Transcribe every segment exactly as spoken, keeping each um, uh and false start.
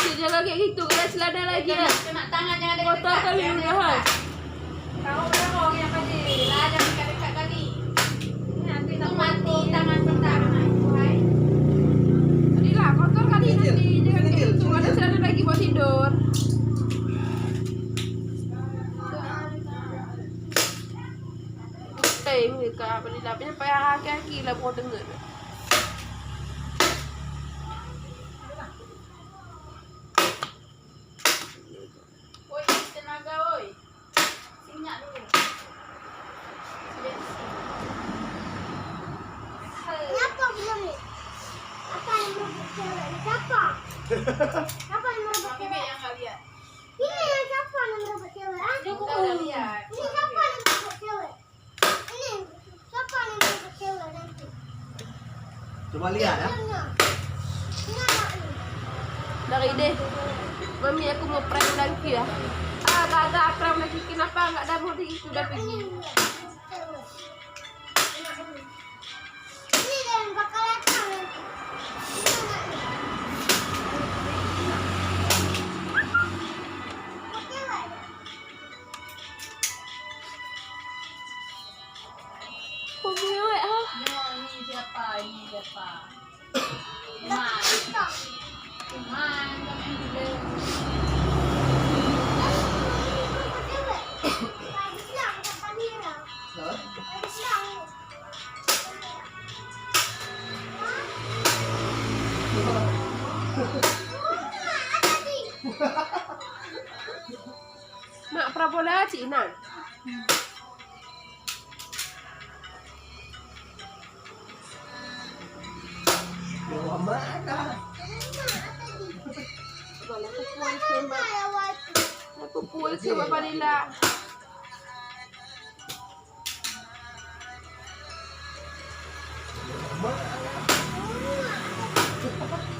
Cik, jangan kayak gitu, kena celana lagi lah. Kena tangan, jangan dekat-dekat. Kotor kali udahan. Tahu berapa orang yang pasti lah, jangan dekat-dekat kali. Nanti tak mati tangan kita, anak itu, hai. Tadilah, kotor kali nanti, jangan kayak gitu. Ada celana lagi buat tidur. Eh, mereka beli lapis payah kaki lah buat dengar. Oi, tenaga, oi. Sinyak dulu. Siap, siap. Kenapa belum ni? Apa yang merebut cewek ni? Siapa? Siapa yang merebut cewek? Yang nggak lihat. Ini yang siapa yang merebut cewek, ah? Ini siapa yang merebut cewek? Ini, siapa ni yang kecewa nanti? Coba lihat, ya. Ini, ini. Dari deh. Mami, aku mau prank lagi ya. Ah, gagal prank lagi. Kenapa nggak ada mode itu dah pergi? Ini, ini. Ini yang bakal datang nanti. Ini, ini. Kecewa ya? Pemewek ah. Nyoe, ini siapa? Ini siapa? Iman. Iman, kami dulu. Hah? Mak, parabola cik Inan. Mana? Mana pukul ke, Mak? Mana pukul ke, Bapak Lila?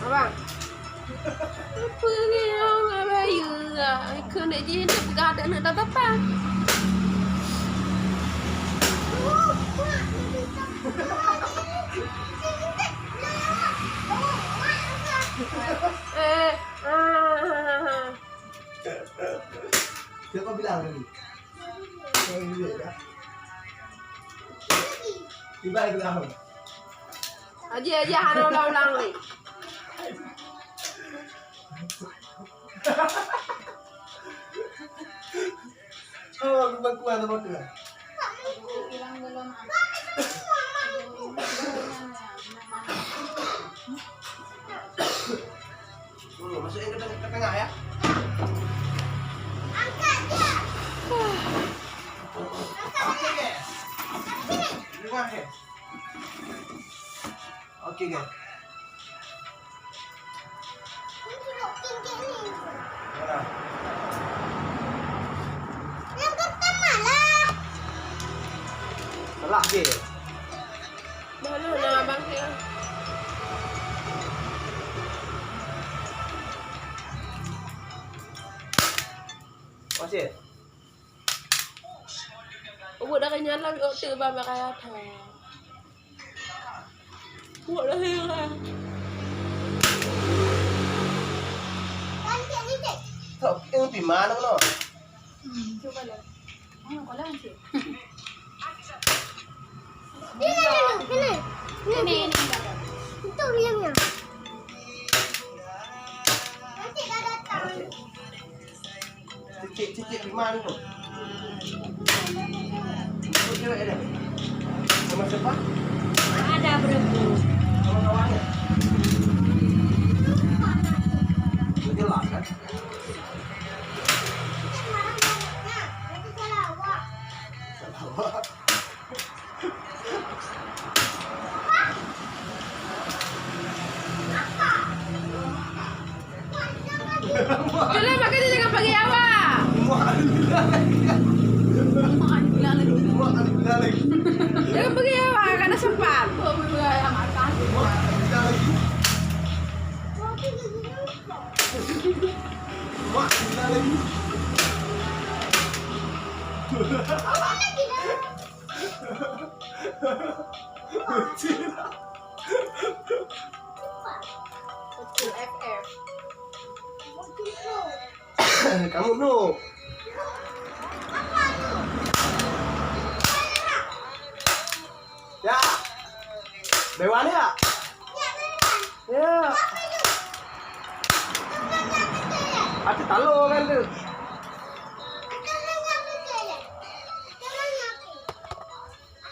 Abang. Apa ni orang bayu lah. Kena je nak peugah adak nak tatapa. Eh, ah, ah, ah, ah. Siapa bilang tadi? Saya dulu ya. Tiba bilang. Aji, aji, hana ulang-ulang ni. Oh, aku bantu lah, bantu lah. Hmm, masuk yang ke tengah, ke tengah ya. Oke, guys. Salah, Cik. Mana nak abang, Cik? Masih? Ubat dah kenyang lah, ubat tu bang berkaya tha. Ubat dah hilang. Tapi yang di mana, mana? Hmm, cuba lah. Oh, kalau masih. Ini, ini, ini. Ini, ini. Itu filmnya. Nanti dah datang. Cicit, cicit di mana tu? Cewek ada. Sama siapa? Ada berempu. Sama kawannya. Jelas kan? Salah awak. Kalau makan jangan bagi awak. Jangan bagi awak, karena sempat. Kecil F F. Kamu nu. Ya. Dewan ya? Ya. Ati talo kan tu.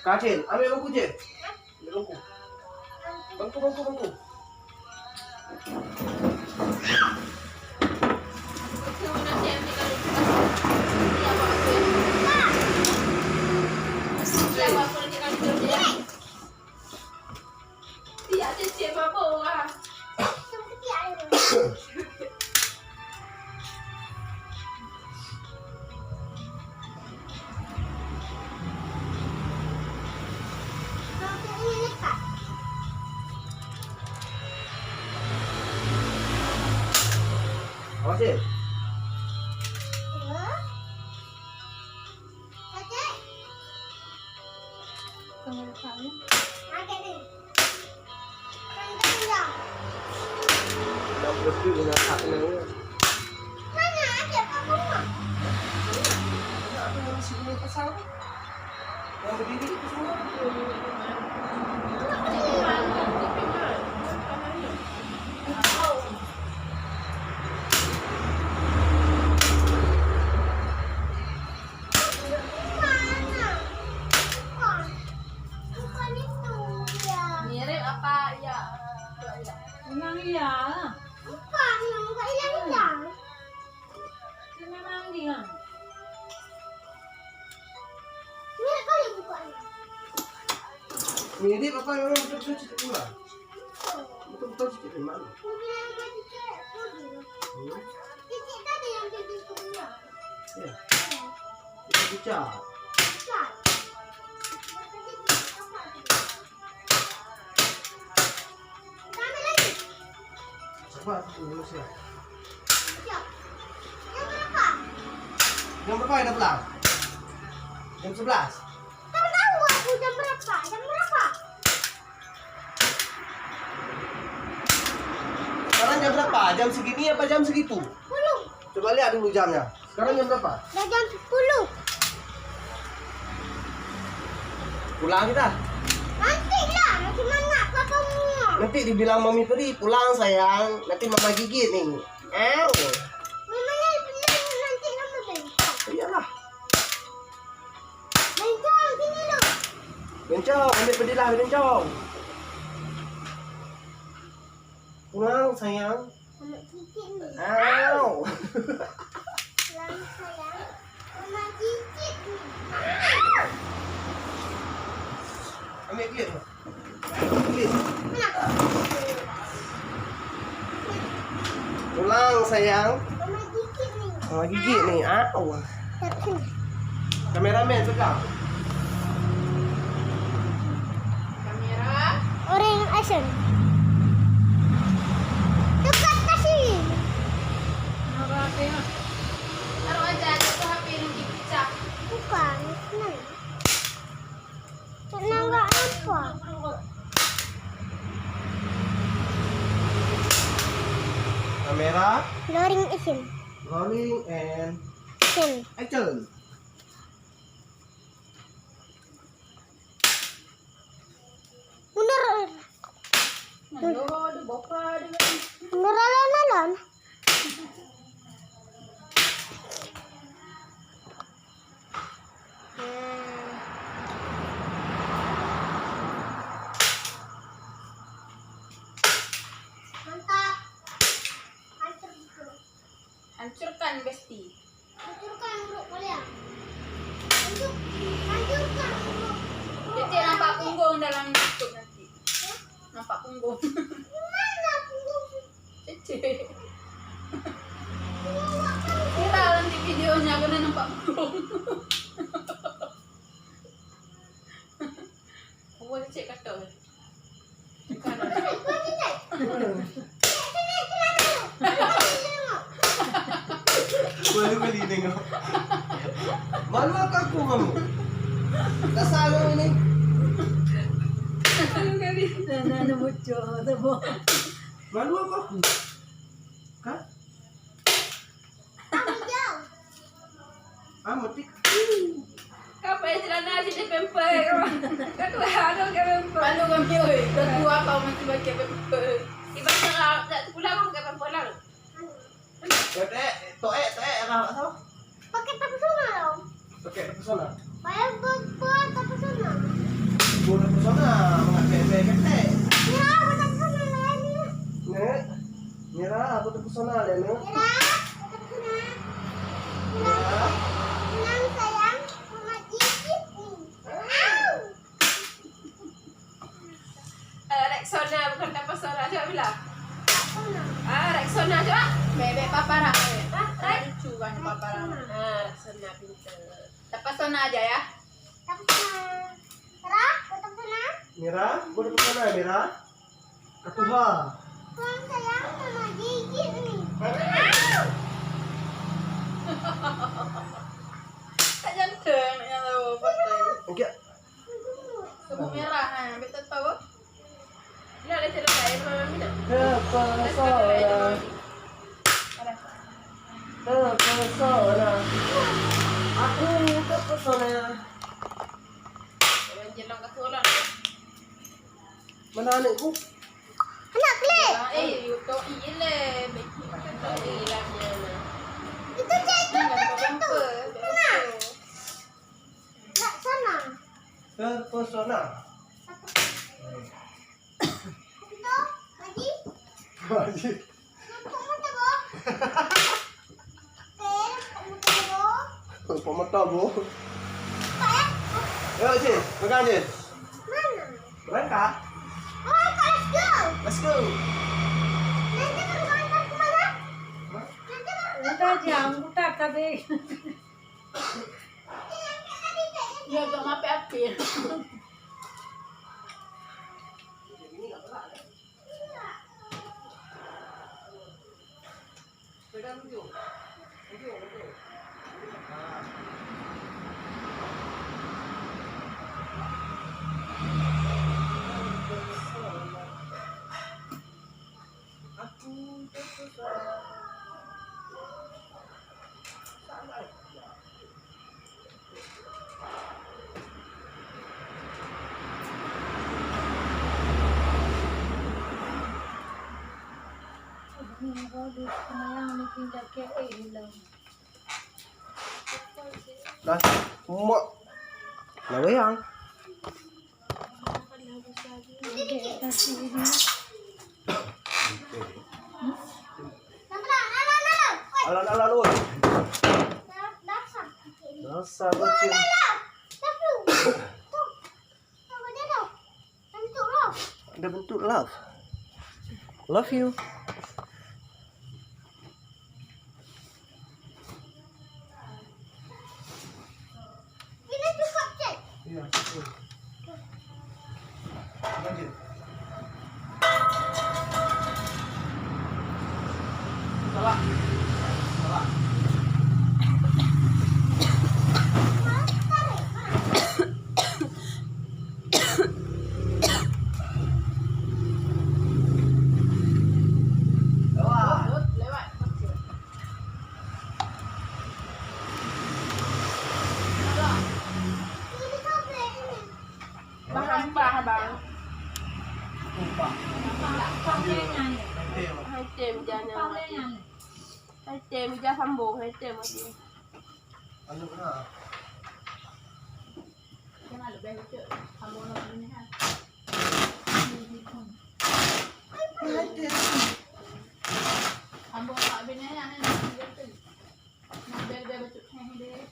Kacil, ambil bangku je. Ambil bangku. Bangku, bangku, bangku. Awas, eh. Dah bersih dengan hak nang. Yang berdiri itu semua. Mirip apa ya? Memang iya. Bukan, bukan hilang-hilang. Dia memang dia. Mirip kali mukanya. Mirip apa yang orang betul-betul cicit ular? Betul-betul cicit dari mana? Mungkin ada cicit pun. Hmm? Cicit tadi yang cicit ular. Ya. Cicit cicak. Cicak. Sabar, tunggu siap. Jam berapa dah pulang? Jam sebelas. Sekarang jam berapa? Jam segini apa jam segitu? Sepuluh. Coba lihat dulu jamnya. Sekarang jam berapa? Dah jam sepuluh. Pulang kita. Nanti lah, nanti mana papa pulang? Nanti dibilang Mami pergi, "Pulang, sayang. Nanti Mama gigit ni." Au. Memangnya nanti Mama bencong. Iyalah. Bencong, sini lu. Bencong, ambil pedilah, bencong. Pulang, sayang. Anak cicit ni. Au. Pulang, sayang. Anak cicit ni. Yang? Mama gigit ni. Mama gigit ni. Ah, Allah. Tapi kameramen pegang. Kamera. Orang action. Dekat kasih. Taruh aja, jatuh H P nanti pecah. Bukan, senang. Senang nggak nampak. Kamera. Rolling action. Rolling and action. Action. Mundur. Mundur alon-alon. Mantap. Hancur gitu. Hancurkan, Besti. Hancurkan uruk kalian. Hancur-, hancurkan uruk, uruk kalian. Cek nampak punggung dalam YouTube nanti. Hah? Nampak punggung. Di mana punggung? Cek. Punggung apa? Viral nanti videonya, kena nampak punggung. Buat cek kata. Baru kali tengok. Malu aku, aku malu. Dasar kau ni. Baru kali. Dah, dah, dah bocor, dah bocor. Malu aku, aku. Kan? Ah, motik. Kau pakai celana sini pamper. Kau tu, aduh, pakai pamper. Malu kami, oi. Kau tua kau masih pakai pamper. Ibarat tak sekolah kau pakai pamper lah. Toek, toek, toek, apa, apa? Pakai tapesona dong. Pakai tapesona? Pakai bu-, buat tapesona. Buat tapesona, mangat bèe-bèe ketek. Ya, buat tapesona lain ni. Nek, Mira, buat tapesona lain ni. Mira, buat tapesona. Mira. Mira. Tenang, sayang, Mama gigit ni. Au. Eh, Rexona, bukan tapesona, cuba bilang. Ah, Rexona, cuba. Bèk, bèk, papa dah, bèk. Ah, lucu kan papa dah. Ah, Rexona pintar. Tapesona aja ya. Tapesona. Ra, tapesona. Mira, buat tapesona, Mira. Katuha. Pulang sayang, Mama gigit ni. Au. Tak jantung, nak tahu, pakai. Okey. Sabon merah, ha, betul tahu. Nak ada cerita lain, Mama minum. Terpesona. Ada. Terpesona. Aku terpesona. Orang jelang kat sekolah. Mana anakku? Anak klik. Eh, you tak iya leh. Betul tak iya lah dia. Itu cek itu, itu. Nah. Nak sana. Terpesona. Itu, Haji. Haji. Nampak mata, Bo. Eh, nampak mata, Bo. Nampak mata, Bo. Nampak, ya? Ayo, Cik, pegang, Cik. Mana? Berangkat. Oh, let's go. Let's go. Nanti berangkat ke mana? Hah? Nanti berangkat. Udah, jangan, udah, tapi. Ya, tak mape api. Dah, mak. Lawang. Alah, alah, alah, alah. Dasar kucing. Ada bentuk love. Love you. Iya, betul. Lanjut. Salah. Salah. Bah hampa, bang. Hai tem, jangan. Hai tem, ija sambung, hai tem, mati. Anu, ha. Jangan lebih lucu. Sambung lagi ni, ha. Hai tem. Sambung lagi ni, ha. Ni, ni, ni. Nah, bel, bel, bacut, heh, deh.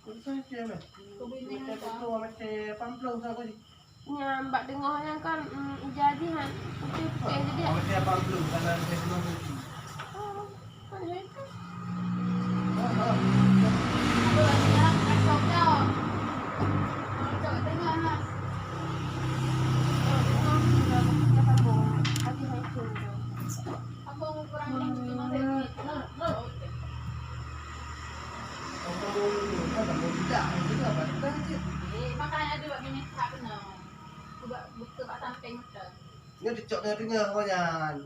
Betul je, meh. Kau bini. Macam tu, macam pamplu, siapa ni? Nyang bak teungoh nyan kan, mm, ija jih han putéh-putéh jadi. Oh, dia pamplu, kalau dia belum mati. Oh, kan dia itu. Oh, oh. Aduh, dia kacau tau. Kacau tengah lah. Kalau tengah, dia bukan dia sambung. Lagi hancur tu. Abang ukuran lima senti. Eh, makanya ada buat gini tak kena. Buat buka bak samping tu. Nyoe dicok tengah-tengah awak nyan.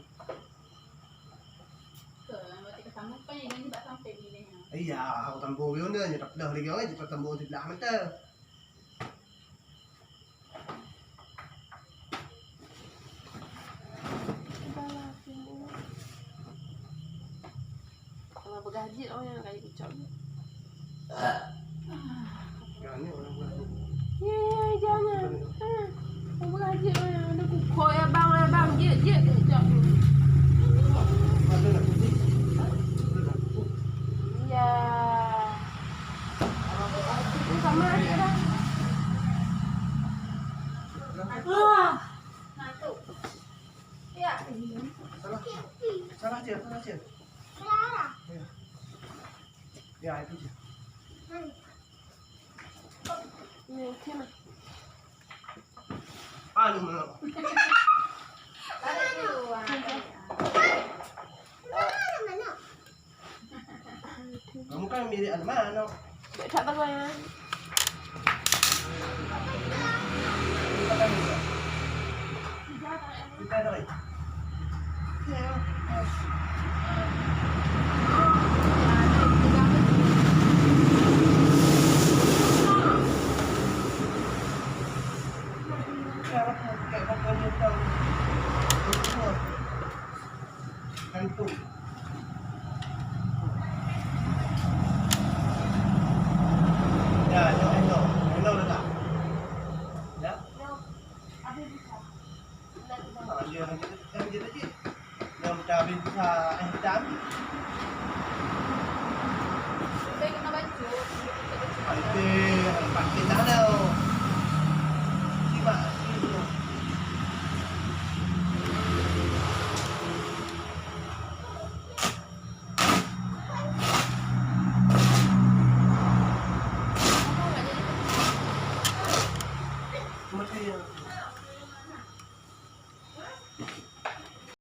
Ke, berarti ke sambung kan yang ni bak samping ni. Iya, aku sambung yo ni, nyoe tak pedah lagi orang, kita sambung sebelah mata. Kalau peugah jeuet, oh, nyang ka jikucok jeuet. Ya, ya, jangan. Ha, peugah jeuet, oh, nyang ada kukoh, ya, bang, ya, bang, jeuet, jeuet, jeuet, cok. Ya. Ini sama adik dah. Ah. Salah. Salah je, salah je. Ya. Ya, itu je. Ni, sini. Anu, mana? Kamu kan mirip Alman, no? Dek that bangai. Kita dah. Hantu. Ya, ya, ya. Hello, dah tak? Ya? Ah, dia, dia, dia, dia, dia. Yang dah bisa, eh, dah. Saya kena baca. Pasti, pasti tak ada. Simak, simak. Maka ya.